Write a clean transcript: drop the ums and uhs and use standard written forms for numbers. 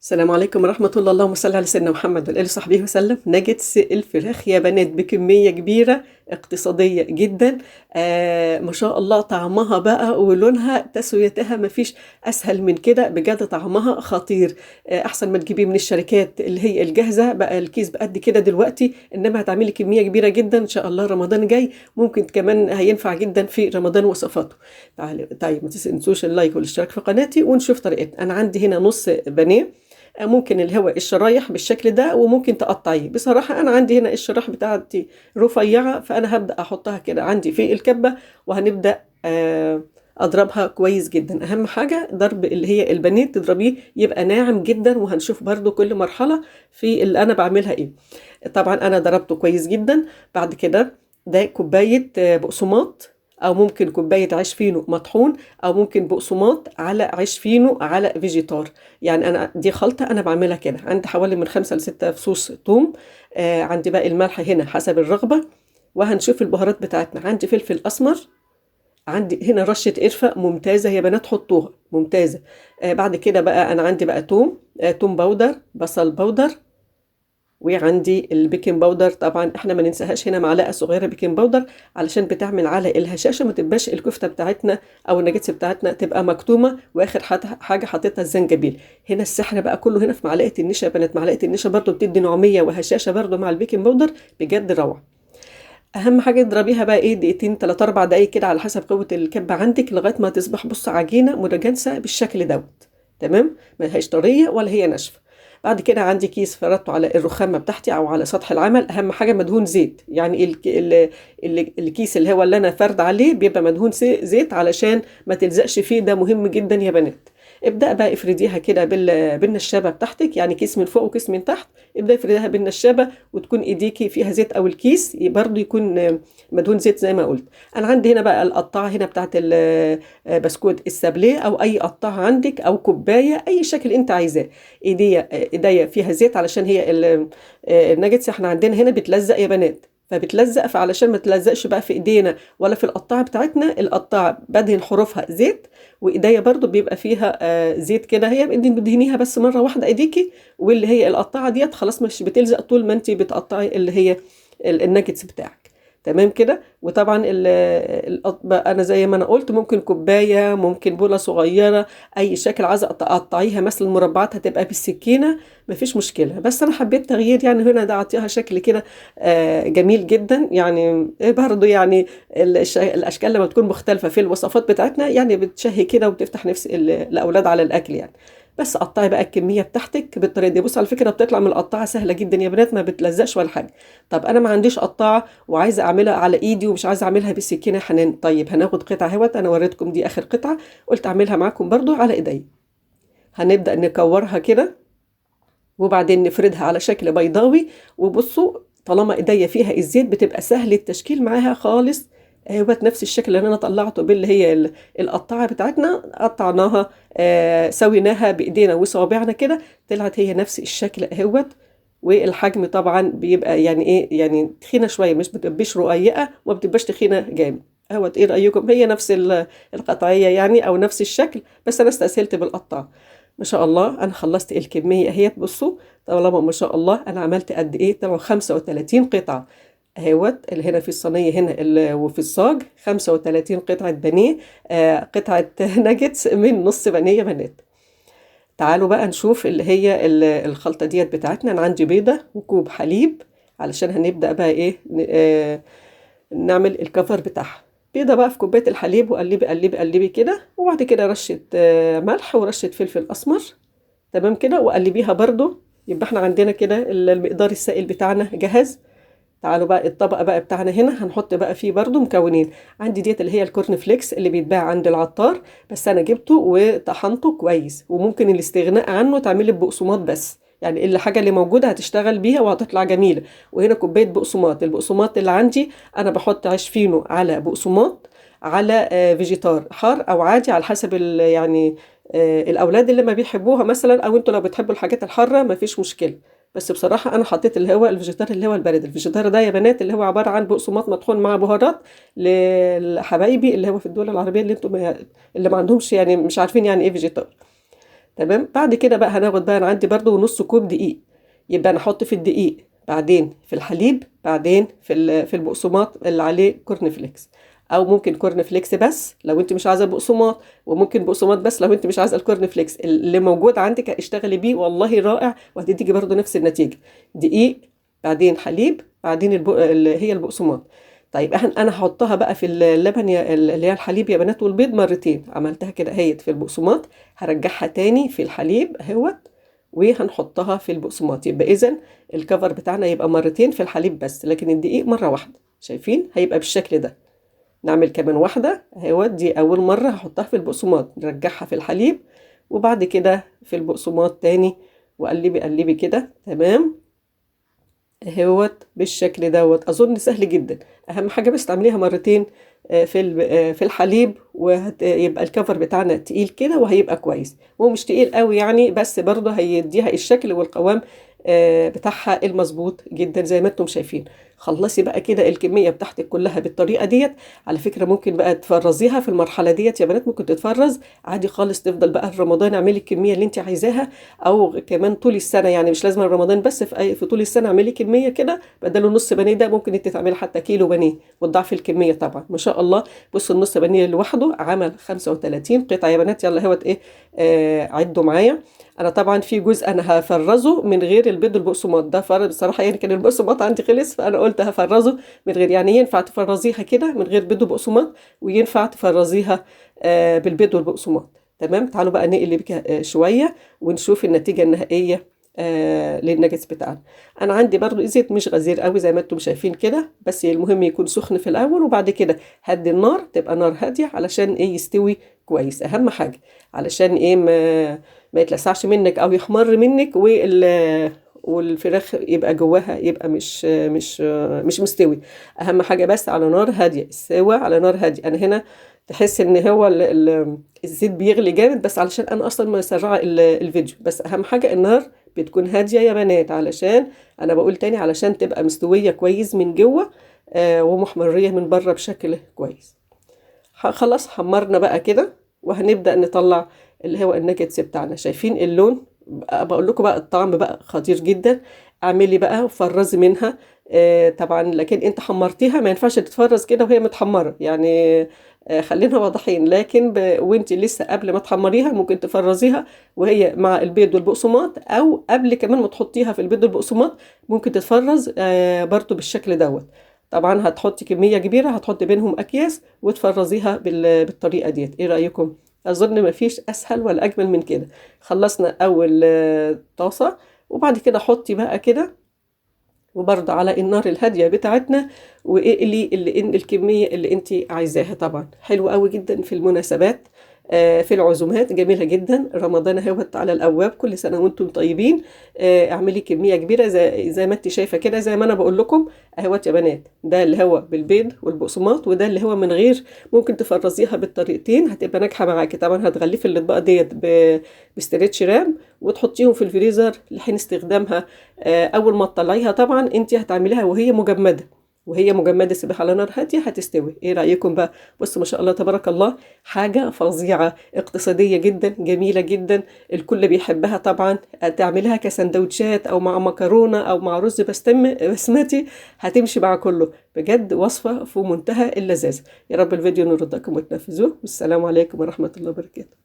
السلام عليكم ورحمة الله، اللهم صل على سيدنا محمد وعلى آله وصحبه وسلم. ناجتس الفراخ يا بنات بكمية كبيرة اقتصادية جدا، ما شاء الله طعمها بقى ولونها تسويتها ما فيش أسهل من كده، بجد طعمها خطير. أحسن ما تجيبيه من الشركات اللي هي الجاهزة بقى، الكيس بقد كده دلوقتي، إنما هتعملي كمية كبيرة جدا إن شاء الله رمضان جاي، ممكن كمان هينفع جدا في رمضان وصفاته. تعالوا طيب ما تنسوش ال like والاشتراك في قناتي ونشوف طريقتنا. أنا عندي هنا نص بانيه، ممكن اللي هو الشرايح بالشكل ده وممكن تقطعيه. بصراحة أنا عندي هنا الشرايح بتاعتي رفيعة، فأنا هبدأ أحطها كده عندي في الكبة، وهنبدأ أضربها كويس جدا. أهم حاجة ضرب اللي هي البانيه تضربيه يبقى ناعم جدا، وهنشوف برضو كل مرحلة في اللي أنا بعملها إيه. طبعا أنا ضربته كويس جدا. بعد كده ده كوباية بقسماط، أو ممكن كوباية عيش فينو مطحون، أو ممكن بقسماط على عيش فينو على فيجيتار. يعني أنا دي خلطة أنا بعملها كده. عندي حوالي من 5 ل6 فصوص توم، عندي باقي الملح هنا حسب الرغبة، وهنشوف البهارات بتاعتنا. عندي فلفل أسمر، عندي هنا رشة قرفة ممتازة يا بنات، حطوها ممتازة. بعد كده بقى أنا عندي بقى توم، توم powder، بصل powder، وعندي ال baking powder. طبعا احنا ما ننساهاش هنا معلقه صغيرة baking powder علشان بتعمل على الهشاشه، ما تبقاش الكفتة بتاعتنا او الناجتس بتاعتنا تبقى مكتومة. واخر حاجة حطيتها الزنجبيل. هنا السحر بقى كله هنا في معلقه النشا يا بنات. معلقه النشا برده بتدي نعوميه وهشاشه برده مع ال baking powder، بجد روعه. اهم حاجة اضربيها بقى ايه دقيقتين 3 4 دقايق كده على حسب قوة الكبه عندك، لغاية ما تصبح بص عجينه متجانسة بالشكل دوت، تمام، ما هيش طرية ولا هي ناشفة. بعد كده عندي كيس فردته على الرخامه بتاعتي او على سطح العمل. اهم حاجة مدهون زيت، يعني الكيس اللي هو اللي انا فرد عليه بيبقى مدهون زيت علشان ما تلزقش فيه، ده مهم جدا يا بنات. ابدأ بقى افرديها كده بالنشابه بتاعتك، يعني كيس من فوق وكيس من تحت. ابدأ افرديها بالنشابه وتكون ايديكي فيها زيت، او الكيس برضو يكون مدهون زيت زي ما قلت. انا عندي هنا بقى القطاعه هنا بتاعت بسكوت السابليه، او اي قطاعه عندك، او كوباية، اي شكل انت عايزاه. ايديا فيها زيت علشان هي الناجتس احنا عندنا هنا بتلزق يا بنات، فبتلزق، فعلشان ما تلزقش بقى في ايدينا ولا في القطاعه بتاعتنا، القطاعه بدهن حروفها زيت، وايديا برضو بيبقى فيها زيت كده. هي بتدهنيها بس مرة واحدة ايديكي، واللي هي القطاعه ديت خلاص مش بتلزق طول ما انت بتقطعي اللي هي الناجتس بتاعك، تمام كده. وطبعا انا زي ما انا قلت ممكن كوباية، ممكن بوله صغيرة، اي شكل عايزه تقطعيها مثلا مربعات هتبقى بالسكينة مفيش مشكلة. بس انا حبيت تغيير يعني هنا ده اعطيها شكل كده جميل جدا. يعني برضو يعني الاشكال لما تكون مختلفة في الوصفات بتاعتنا يعني بتشهي كده وبتفتح نفس الاولاد على الاكل يعني. بس قطعي بقى الكمية بتاعتك بالطريقة دي. بص على فكرة بتطلع من القطاعه سهلة جدا يا بنات، ما بتلزقش ولا حاجة. طب انا ما عنديش قطاعه وعايزه اعملها على ايدي ومش عايزه اعملها بالسكينة يا حنان، طيب هناخد قطعه اهوت، انا وريتكم دي اخر قطعه، قلت اعملها معاكم برضو على ايدي. هنبدا نكورها كده وبعدين نفردها على شكل بيضاوي. وبصوا طالما ايديا فيها الزيت بتبقى سهل التشكيل معاها خالص اهوت، نفس الشكل اللي انا طلعته باللي هي القطاعه بتاعتنا، قطعناها، سويناها بايدينا وصوابعنا كده، طلعت هي نفس الشكل اهوت. والحجم طبعا بيبقى يعني ايه، يعني تخينة شوية، مش بتبقاش رقيقه وما بتبقاش تخينة جامد اهوت. ايه رايكم؟ هي نفس القطعية يعني او نفس الشكل، بس انا استسهلت بالقطاعه. ما شاء الله انا خلصت الكمية اهيت. بصوا طالما ما شاء الله انا عملت قد ايه، طبعا 35 قطعه اهوت اللي هنا في الصينية هنا وفي الصاج، 35 قطعه بانيه، قطعه ناجتس من نص بانيه يا بنات. تعالوا بقى نشوف اللي هي الخلطة ديت بتاعتنا. انا عندي بيضة وكوب حليب علشان هنبدا بقى ايه، نعمل الكفر بتاعها. بيضة بقى في كوباية الحليب، وقلبي قلبي قلبي كده، وبعد كده رشه ملح ورشه فلفل اسمر، تمام كده، وقلبيها برضو. يبقى احنا عندنا كده المقدار السائل بتاعنا جاهز. تعالوا بقى الطبقة بقى بتاعنا هنا هنحط بقى فيه برضو مكونين. عندي ديت اللي هي ال corn flakes اللي بيتباع عند العطار، بس انا جبته وطحنته كويس، وممكن الاستغناء عنه تعملي ببقسماط بس، يعني الحاجة اللي موجودة هتشتغل بيها وهتطلع جميلة. وهنا كوباية بقسماط، البقسماط اللي عندي انا بحط عيش فينو على بقسماط على فيجيتار حار او عادي على حسب الاولاد اللي ما بيحبوها مثلا، او انتوا لو بتحبوا الحاجات الحارة ما فيش مشكلة. بس بصراحة أنا حطيت اللي هو الفيجيتار اللي هو البارد. الفيجيتار ده يا بنات اللي هو عبارة عن بقسماط مطحون مع بهارات لحبايبي اللي هو في الدول العربية اللي انتوا اللي ما عندهمش يعني مش عارفين يعني ايه فيجيتار. تمام. بعد كده بقى هناخد بقى، انا عندي برده نص كوب دقيق، يبقى انا احط في الدقيق، بعدين في الحليب، بعدين في البقسماط اللي عليه corn flakes، او ممكن corn flakes بس لو انت مش عايزه بقسماط، وممكن بقسماط بس لو انت مش عايزه ال corn flakes. اللي موجود عندك اشتغلي بيه والله رائع، وهتديكي برده نفس النتيجة. دقيق، بعدين حليب، بعدين اللي هي البقسماط. طيب انا هحطها بقى في اللبن اللي هي الحليب يا بنات والبيض مرتين، عملتها كده اهيت في البقسماط، هرجعها تاني في الحليب اهوت، وهنحطها في البقسماط. يبقى اذا ال cover بتاعنا يبقى مرتين في الحليب بس، لكن الدقيق مرة واحدة. شايفين هيبقى بالشكل ده. نعمل كمان واحدة اهوت، دي اول مرة هحطها في البقسماط، نرجعها في الحليب، وبعد كده في البقسماط تاني، وقلبي قلبي كده. تمام اهوت بالشكل دوت. اظن سهل جدا. اهم حاجة بس تعمليها مرتين في الحليب، وهيبقى ال cover بتاعنا تقيل كده وهيبقى كويس، ومش تقيل قوي يعني، بس برضه هيديها الشكل والقوام بتاعها المظبوط جدا زي ما انتم شايفين. خلصي بقى كده الكمية بتاعتك كلها بالطريقة ديت. على فكرة ممكن بقى تفرزيها في المرحلة ديت يا بنات، ممكن تتفرز عادي خالص، تفضل بقى رمضان اعملي الكمية اللي انت عايزاها، او كمان طول السنة، يعني مش لازم رمضان بس، في طول السنة اعملي كمية كده بدل النص بانيه ده، ممكن انت تعملي حتى كيلو بانيه وتضاعفي الكمية طبعا ما شاء الله. بصوا النص بانيه لوحده عمل 35 قطعه يا بنات. يلا اهوت ايه، عدوا معايا. انا طبعا في جزء انا هفرزه من غير البيض والبقسماط، ده فرز بصراحة يعني كان البقسماط عندي خلص، فانا قلت هفرزه من غير، يعني ينفع تفرزيها كده من غير بيض وبقسماط، وينفع تفرزيها بالبيض والبقسماط. تمام. تعالوا بقى نقلب شوية ونشوف النتيجة النهائية للناجتس بتاعنا. انا عندي برضو زيت مش غزير قوي زي ما انتم شايفين كده، بس المهم يكون سخن في الاول، وبعد كده هدي النار، تبقى نار هادية علشان ايه يستوي كويس. اهم حاجة علشان ايه ما يتلسعش منك او يحمر منك، والفراخ يبقى جواها يبقى مش مش مش مستوي. اهم حاجة بس على نار هادية، السوا على نار هادية. انا هنا تحس ان هو الزيت بيغلي جامد، بس علشان انا اصلا مسرعة الفيديو، بس اهم حاجة النار بتكون هادية يا بنات، علشان انا بقول تاني علشان تبقى مستوية كويس من جوه ومحمريه من بره بشكل كويس. خلاص حمرنا بقى كده، وهنبدا نطلع اللي هو الناجتس بتاعنا. شايفين اللون؟ بقول لكم بقى الطعم بقى خطير جدا. اعملي بقى وفرزي منها طبعا، لكن انت حمرتيها ما ينفعش تتفرز كده وهي متحمره يعني، خلينا واضحين. لكن وانت لسه قبل ما تحمريها ممكن تفرزيها وهي مع البيض والبقسماط، او قبل كمان ما تحطيها في البيض والبقسماط ممكن تتفرز برضو بالشكل دوت. طبعا هتحطي كمية كبيرة، هتحطي بينهم اكياس وتفرزيها بالطريقة ديت. ايه رايكم؟ اظن مفيش اسهل ولا اجمل من كده. خلصنا اول طاسه، وبعد كده حطي بقى كده وبرضه على النار الهادية بتاعتنا، واقلي الكمية اللي انت عايزاها. طبعا حلو قوي جدا في المناسبات، في العزومات، جميلة جدا. رمضان اهوت على الابواب، كل سنة وانتم طيبين. اعملي كمية كبيرة زي ما انت شايفه كده، زي ما انا بقول لكم اهوت يا بنات. ده اللي هو بالبيض والبقسماط، وده اللي هو من غير. ممكن تفرزيها بالطريقتين، هتبقى ناجحة معاكي. طبعا هتغلفي الاطباق ديت ب stretch wrap وتحطيهم في الفريزر لحين استخدامها. اول ما تطلعيها طبعا انت هتعمليها وهي مجمده، وهي مجمده سيبها على نار هادية هتستوي. ايه رايكم بقى؟ بصوا ما شاء الله تبارك الله، حاجة فظيعة، اقتصادية جدا، جميلة جدا، الكل بيحبها. طبعا تعملها كسندوتشات او مع مكرونه او مع رز بسمتي، هتمشي مع كله. بجد وصفه في منتهى اللذاذه. يا رب الفيديو نرضاكم وتنفذوه، والسلام عليكم ورحمة الله وبركاته.